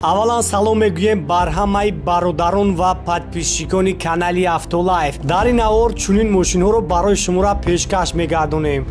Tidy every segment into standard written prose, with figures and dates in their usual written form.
Аввалан салом мегӯем бар ҳамаи бародарон ва подписчикони канали Автолайф. Дар ин навор чунин мошинҳоро барои шуморо пешкаш мегардонем.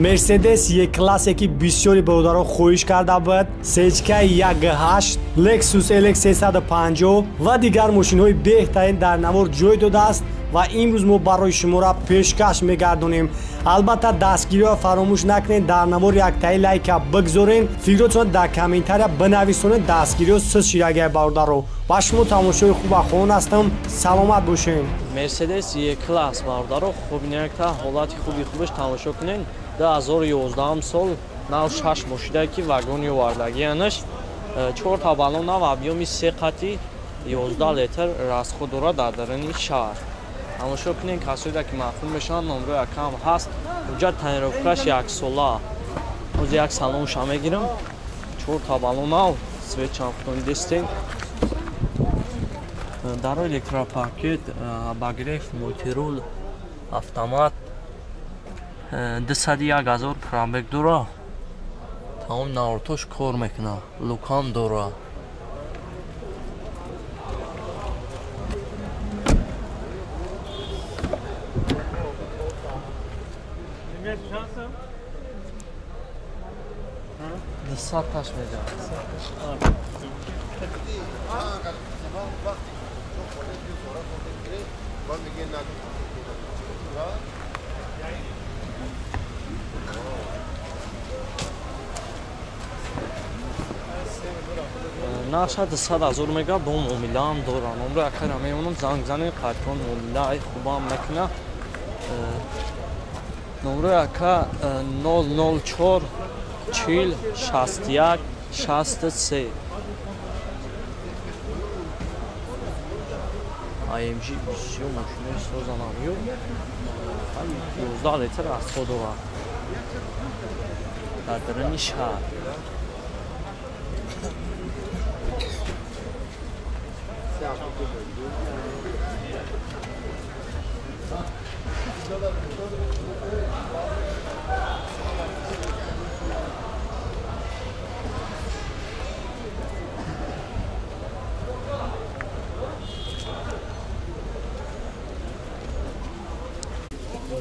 Мерседес Е-классе ки бисёри бародарон хоҳиш карда буд, Сечка 1.8, Lexus LX 350 ва дигар мошинҳои беҳтарин дар навор ҷой додааст ва имрӯз мо барои шуморо пешкаш мегардонем. Албатта дастгириро фаромӯш накунед, дар навор яктаи лайка бигзорен, фикротон дар комментария бинависонед. Дастгириҳо сиз шидагиай бародаро. Ба шумо тамошои хуб хоҳон ҳастам. Саломат бошед. Мерседес Е-класс бародаро, хуб якта ҳолати хуби хубаш тамошо кунед. 2011 сол нав 6 мошинае ки вагони овардагианаш 4 та баллон нав объёми 3 қати 11 литр расход дорад дар даруни шаҳр. Тамошо кунед, касоеда ки маъқул мешаванд, номрои акам ҳаст. Ҳуҷҷат тонировкаш яксола. Ҳозир як салонша мегирам. 4 та баллон нав, свет чамхудони дестем. Даро электропакет, обогрев, мультирул, автомат. 201 ҳазор пробег дора. Тамоми навортош кор мекунад, лукам дора. Дусад таш медиҳам. Нарша 200 ҳазор мега, бо муомилаам дора. Номро акара мемонам, занг занед, қайтон муомила ай хубам мекуна. Номрои ака 004 40 61 63. AMG бисёр мошинаи созанам ю. 11 литр расход дорад дар даруни шаҳр.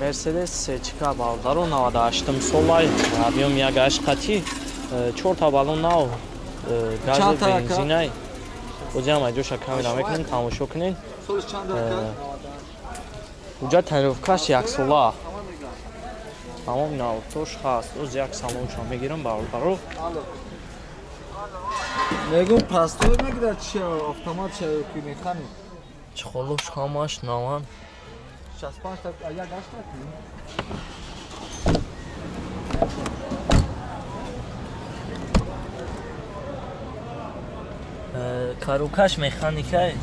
Мерседес Сечка бародаро 98 солай, объём 1.8 қати, 4 та баллон нав, гази бензинай. Озиам айҷоша камера мекунем, тамошо кунед. Ҳуҷҷат тонировкаш яксола. Тамоми навтош ҳаст. Оз як салонша мегирам бародаро. Мегум простой мегирад чи автомат чи ки механик? Чехолош ҳамаш наван. 65 та як 8 та. Коробкаш механикай.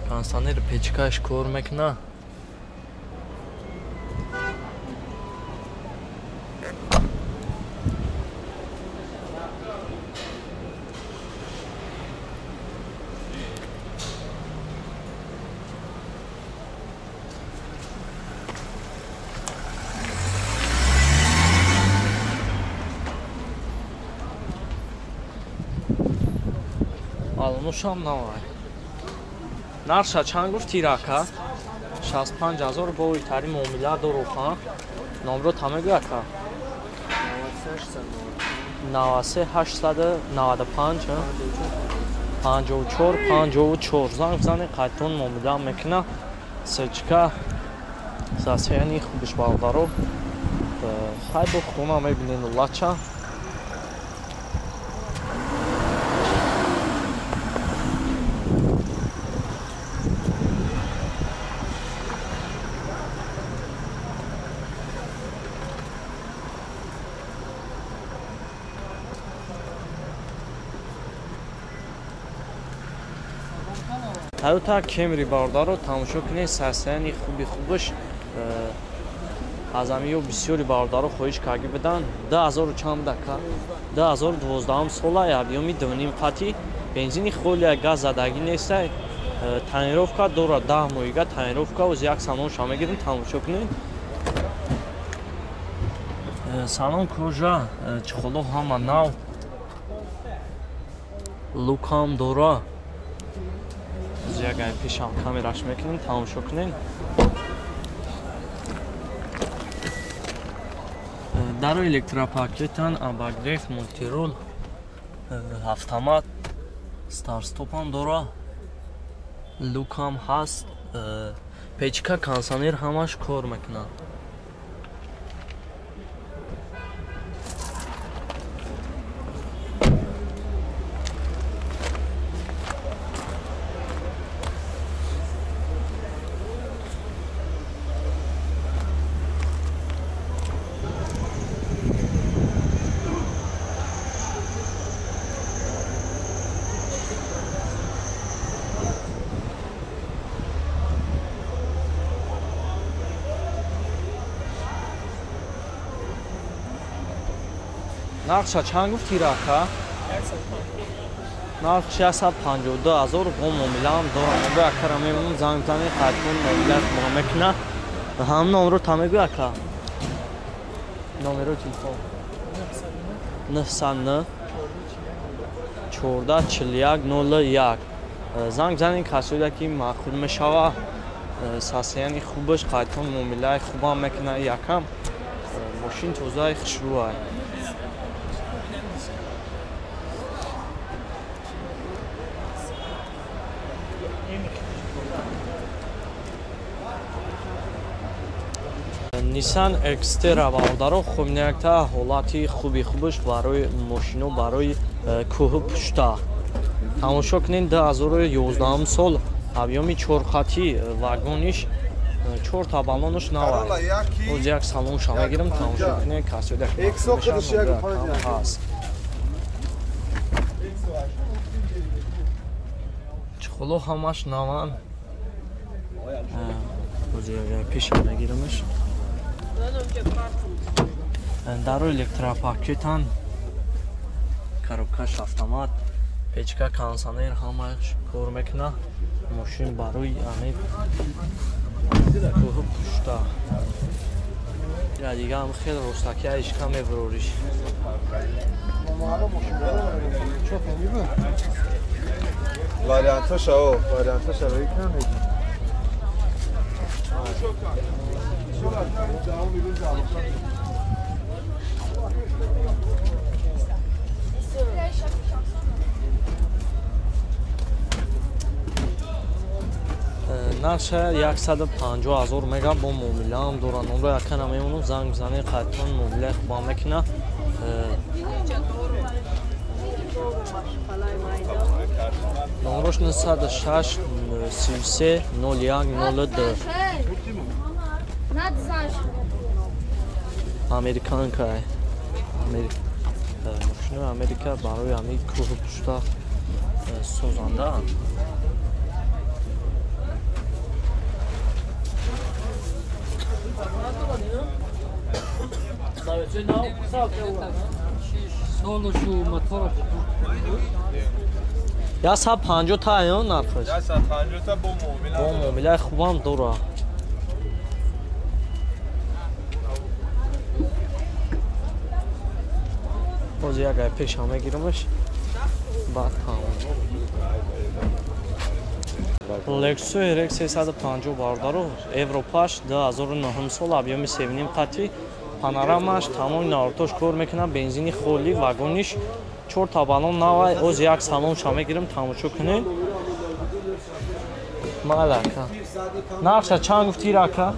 Кондиционер печкаш кор мекуна. Алонушам навай. Нарша чанд гуфти рака? 65 ҳазор бо итари муомила дорухан. Номро та мегӯ ака? 93 895 54 54. Занг зани қайтон муомила мекуна. Сечка сасияни хубиш бародаро. Хай бо хона мебинен лача. Toyota Camry бародаро тамошо кунед, сасияни хуби хубаш. Аз ҳамиё бисёри бародаро хоҳиш карда буданд. 2000 чанд дака? 2012 сола, объёми 2.5 қати, бензини холия, газ задагӣ нестай. Тонировка дорад 10 моҳига тонировка. Оз як салонша мегирем, тамошо кунед. Салон кожа, чехоло ҳама нав. Лукам дора. Як пешам камераш мекунем, тамошо кунем. Дару электропакетан, обогрев, мультирул, автомат, старстопам дора. Лукам ҳаст, печка, кондиционер ҳамаш кор мекунад. Нархша чанд гуфти рака? Нарх 652 000 бо муомилаам дорам. Бо акара мемонам, занг мезанем, хайтон муомила мо мекуна. Ҳам номро та мегӯй ака? Номеро телефон 909 14 41 01. Занг занем касоида ки маъқул мешава, сасияни хубаш, хайтон муомилаи хубам мекуна. Якам мошин тозаи хушрӯай. Nissan Xterra бародаро, хуб якта ҳолати хуби хубаш барои мошино, барои кӯҳу пушта. Тамошо кунед, 2011 сол, объёми чорхатӣ, вагониш, чорта баллонаш нав. Оз як салонша мегирам, тамошо кунед, касоида ҳаст. Чхоло ҳамаш наван. Оз як пеша мегирамаш. Дару электропакетан, коробкаш автомат, печка, кондиционер ҳамаш кор мекуна. Мошин барои ами кӯҳу пушта. Я дига ҳам хеле ростаки ишка мебурориш. Варианташа о, варианташа рейкна меги. Нарша 150 000 мега бо муомилаам доранд. Онро яка намемонам, занг мезанем, хайтон муомилаи хубам мекуна. Номрош 906 33 01 02. Американка. Мошинои Америка барои ҳамин кӯҳу пушта созандаанд. Я 150 та ё нархаш? 150 та бо муомила. Бо муомилаи хубам дора. Боз як ай пеша мегирамаш, баъд тамом. Lexus RX 350 бародаро, Европаш 2009 сол, объёми 7.5 қатӣ, панорамаш, тамоми навортош кор мекунад, бензини холӣ, вагониш, чорта баллон навай. Оз як салонша мегирам, тамошо кунед. Майла ака. Нархша чанд гуфти рака?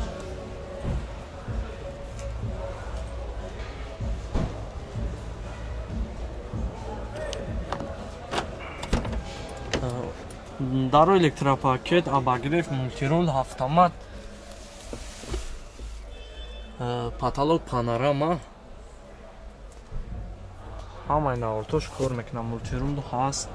Дару электропакет, обогрев, мультирул, автомат, потолок, панорама. Ҳамаи навортош кор мекунад, мультирул ҳаст.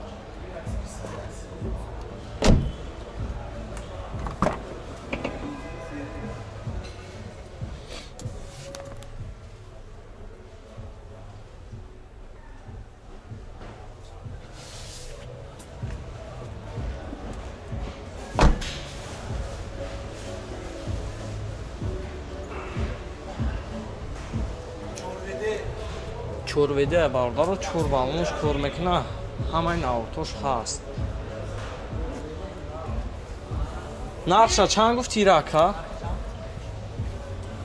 Чорведе бародаро, чор баллонаш кор мекуна. Ҳамаи навотош ҳаст. Нархша чанд гуфти рака?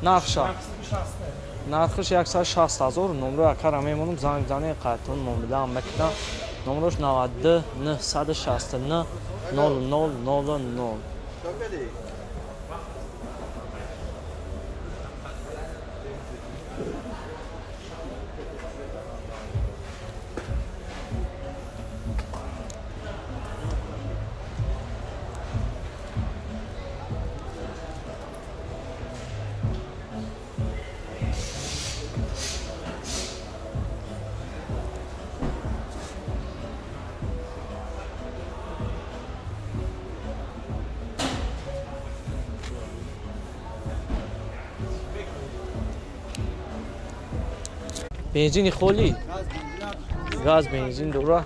Нархша? Нархш 160 000. Номро акара мемонам, занг занед, қайтон муомила мекунам. Номрош 92 969 00 00. Бензини холӣ, газ бензин дора.